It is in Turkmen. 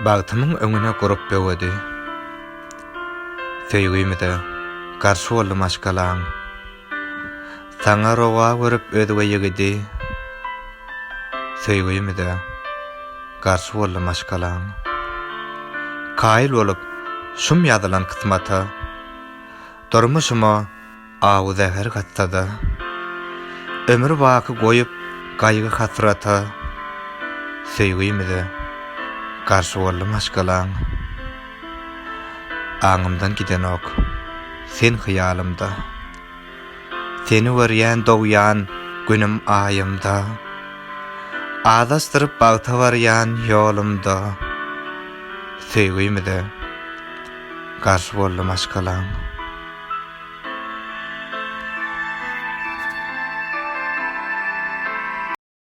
Bagtymyň öňüne gurup böwedi. Söýgimize garşy boldy maşgalaň. Saňa rowa görüp özge ýigidi. Söýgimize garşy boldy maşgalaň. Kaýyl bolup şum ýazylan kysmata. Durmuşyma Awy-zäher gatsa-da, Ömür baky goýup gaýgy-hasrata, Söýgimize garşy boldy maşgalaň. Aňymdan gidenok, sen hyýalymda. Seni görýän dogýan Günüm Aýymda. Azaşdyryp bagta barýan ýolumda, Söýgimize garşy boldy maşgalaň.